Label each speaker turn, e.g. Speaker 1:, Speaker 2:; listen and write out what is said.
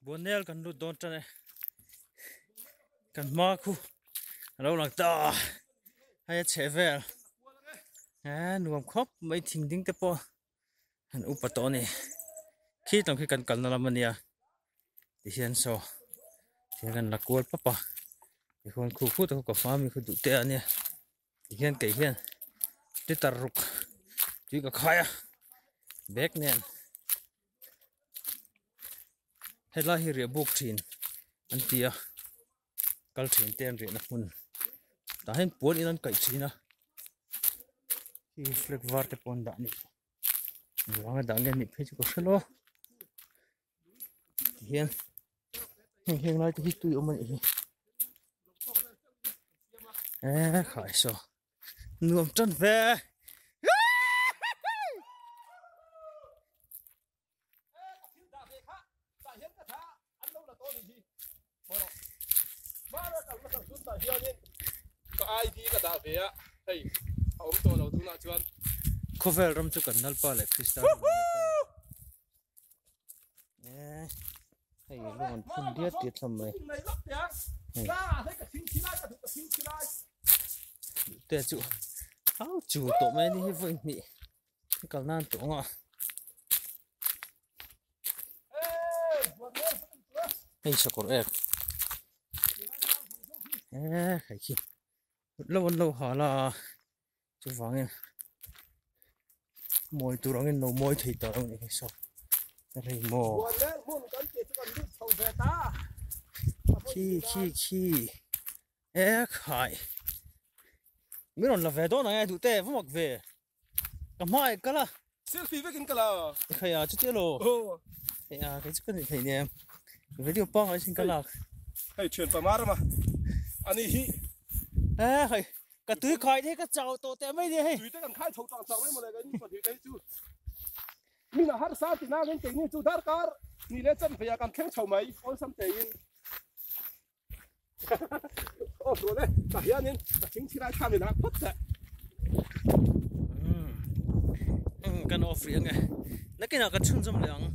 Speaker 1: Buannel kan lut dawn tan e kan hma khu a lo lang ta hei a chheh vel eh nuam khawp mai thing ding te pawh an upa tawh a ni khi tlawng khi kan kalna lam a nia tihian saw tihian kan la kual pap a tichuan khu khu te khu ka hma mi khu duh te a nia tihian kei hian litre ruk tui ka khai a bag nen helai hi riah buk thin an ti a kal thin te an riahna hmun tah hian puan in an kaih thin a khi flag var te pawh an dah a ni engvanga dah nge anih phei chu ka hre lo tihian heng heng lai te hi tui awm a nih hi eee khai saw nuam tan ve. Khawvel ram chu kan Lalpa leh Krista ram a ni ta. Hei lung an phun diat diat hlawm mai. Hei. Te chu au chu tawh mai a ni hi vawi hnih kal nan tawh ang a. Hei sakawr ek eh hei khi lo an lo hal a chuvangin mawi tur angin lo mawi thei ta lo a nih hi saw rei maw khi khi khi eh khai min rawn la ve dawn ang e duh te va mak ve. Ka hmai kal a.
Speaker 2: Selfie vekin ka la.
Speaker 1: Hei a chuti elo. Hei a kei chu ka nih theih nia. Video pangai sin ka lak.
Speaker 2: Hei thian pa mar ma. Ani hi.
Speaker 1: Eh hei ka tui khai te ka chau tawh teh mai nia hei.
Speaker 2: Tui te kan khai chho chang chang mai mawle ka ni pahnih te hi chu. Min a harsa ti nangin keini chu darkar ni leh chan veia kan thleng chho mai awlsam tein. Aw rual e tah hianin ka thing thi lai kha min hak phawt teh.
Speaker 1: Umm kan off rih ange nakinah kan chhunzawm leh ang.